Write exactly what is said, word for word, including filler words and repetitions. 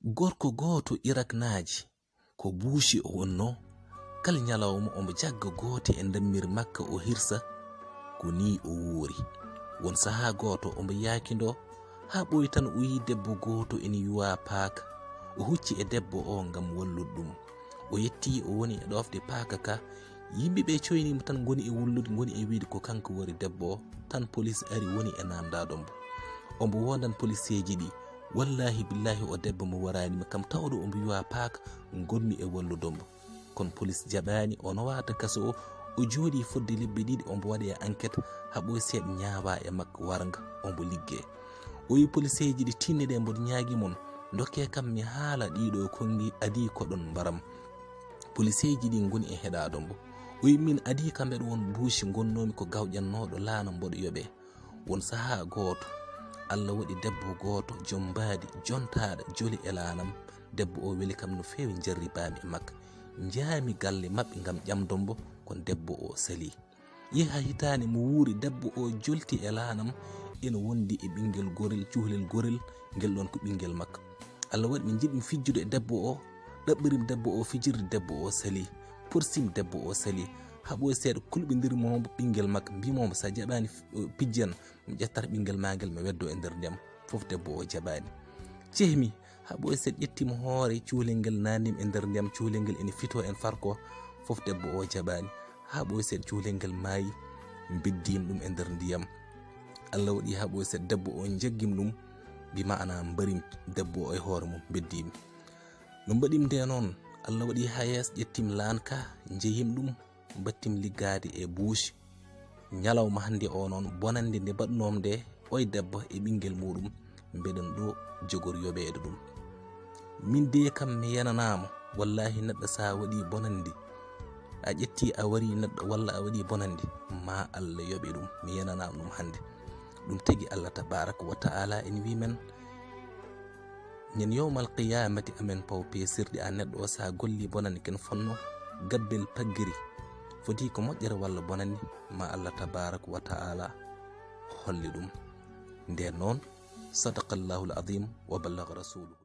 Gorko gooto Iraknaaji, ko buuci o wonnoo. Kala ñalawma omo jagga gooto e ndammiri makka o hirsa. Ko nii o wuuri. Won sahaa gooto omo yaakindoo, haa ɓooyi tan o yii debbo gooto ina yuwaa paaka. O hucci e debbo o ngam wallude ɗum. O yettii, o woni e ɗoofde paaka ka. Yimɓe ɓe coyniima tan ngoni e wullude, ngoni e wiide ko kanko wari debbo o. Tan polis ari woni e naamndaade mbo. Omo wondan poliseeji ɗi. Wallaahi billaahi o debbo mo waraani mi kam tawɗo omo yuwaa paaka ngonmi e wallude mbo. Kono polis jaɓaani, o nowaata kaso o, o jooɗii fodde lebbi ɗiɗi omo waɗa e enquête, haa ɓooyi seeɗa ñaawaa e makko warnga, omo liggee. O wiyi poliseeji ɗi tinne ɗe mboɗo ñaagi mon, ndokkee kam mi haala ɗiɗo konngi adii koɗon mbaram. Poliseeji ɗi ngoni e heɗaade mbo. O wiyi min adii kam mbeɗa won buuci ngonnoomi ko gawƴannooɗo laana mboɗo yoɓee. Won sahaa gooto, Allah waɗi debbo gooto, joom mbaadi, jontaaɗo, joli e laanam. Debbo o weli kam no feewi, jarribaami e makka. Njaami galle maɓɓe ngam ƴamdo mbo, kono debbo o salii. Yehi haa hitaande mo wuuri, debbo o jolti e laanam, ina wondi e ɓinngel gorel, cuhlel gorel, ngel ɗon ko ɓinngel makka. Allah waɗi min njiɗmi fijjude e debbo o, ɗaɓɓirim debbo o fijirde, debbo o salii. Porsim debbo o salii. Haa ɓooyi seeɗa kulɓindirmi mo ɓinngel makka, mbimi mo so a jaɓaani f-, pijjan, mi ƴettata ɓinngel maa ngel mi weddo e nder ndiyam. Fof debbo o jaɓaani. Cehmi, haa ɓooyi seeɗa ƴettiimi hoore cuhlel ngel, naatniimi e nder ndiyam, cuhlel ngel ina fito en farko. Fof debbo o jaɓaani. Haa ɓooyi seeɗa cuhlel ngel maayi, mbeddiimi ɗum e nder ndiyam. Allah waɗi haa ɓooyi seeɗa debbo o jaggimi ɗum, bi maana mbarim debbo o e hoore mum, mbeddiimi. No mbaɗimi nde noon, Allah waɗi haa yeeso ƴettiimi laana ka, njehimi ɗum, mbaɗtiimi liggaade e buuci. Ñalawma hannde o noon, bonannde nde mbaɗnoomi nde, oye debbo e ɓinngel muɗum, mbeɗen ɗo jogori yoɓeede ɗum. Min de kam mi yenanaama, wallaahi neɗɗo so a waɗi bonannde, a ƴetti a wari neɗɗo walla a waɗi bonannde, ma Allah yoɓe ɗum, mi yenanaama ɗum hannde. Ɗum tagi Allah tabaaraka wa ta'ala ina wiya men, ñande yowmal qiyaamati amen paw peesirɗi a neɗɗo o, so a golli bonannde ken fonno gabbel paggiri, foti ko moƴƴere walla bonannde, ma Allah tabaaraka wa ta'ala holli ɗum. Nden noon, sadaqallahul azim wa ballaga rasuluhu.